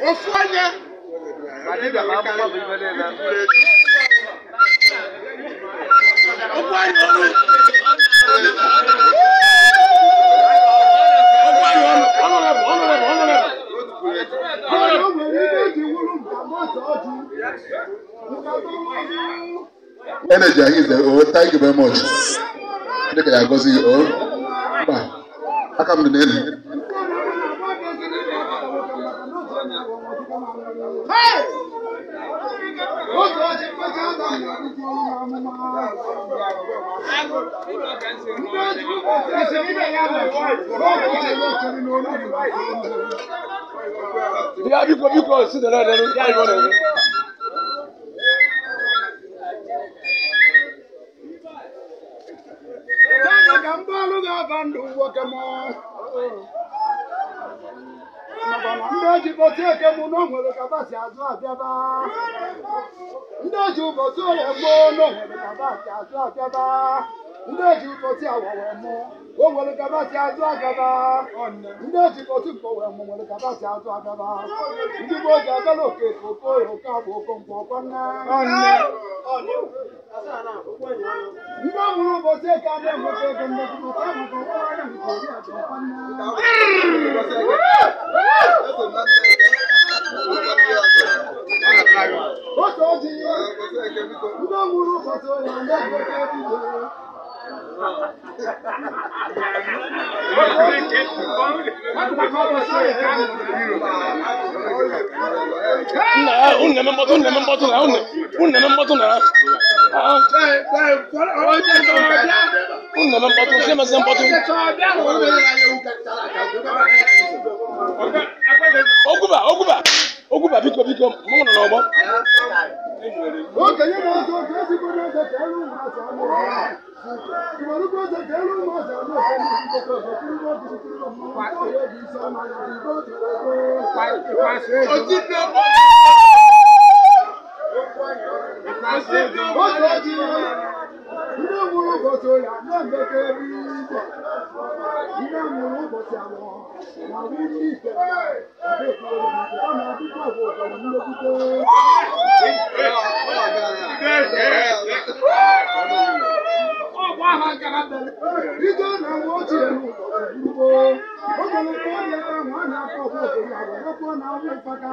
Ofu onye okwu anyị ọnụ okwu anyị ọnụ honorable honorable honorable. Energy ahụ is there. Oh, thank you very much. Chineke ya agọzi gị. Oh, mba, aka m dị n'elu. Ya biko biko si dere dere anyị ọ na-eme. Ndị eji ụbọchị eke mụ na onwere ka basi azụ abịaba. Ndị eji ụbọchị orie gboo na onwere ka basi azụ abịaba. Ndị eji ụbọchị awọ wee mụ o nwere ka basi azụ abịaba. Ndị eji ụbọchị mkpọ wee mụ nwere ka basi azụ abịaba. Ndị gboo ji abịala oke okoye oke agba okonkwo ọkwa nne. Ndị mụrụ ụbọchị eke a na-enweta ego nnekwu maka ọ bụ ka ọnwa anya nke ori atọ ọkwa nne. Otu ọjị, ndị mụrụ ụbọchị oyi na-enweta ego. Nna ya, unu na-eme mkpọtụ, unu na-eme mkpọtụ na unu unu na-eme mkpọtụ na ah, unu na-eme mkpọtụ, si emezi mkpọtụ. Oguba, oguba, oguba, biko biko, mụ nọ n'ọgbọ. Okenye na-ezo oke ezigbo na-eze ka elu ụmụazị anụ ọhịa. Iwerukwu eze ka elu ụmụazị anụ ọhịa na ezigbo ọzọ kiribe ogiri kiribe mmanwụ ọhịa bụ isi ọnụ anya bụ igbe otu ego. Otu ọjị, ndị mụrụ ụbọchị oyi na-emeke ebe igwe. Ndị mụrụ ụbọchị awọ na-awụ ndị ike. Ada ekwuwere na nke ọ na-adịkwa ọgwụ ụfọdụ nnekwute. Ije na-enwe ochie n'ụbọchị gboo. O nwere mgbe ọ na-ebe ahụ a na-akọ ọgwụ obodo agwa, na-awụ mfaka.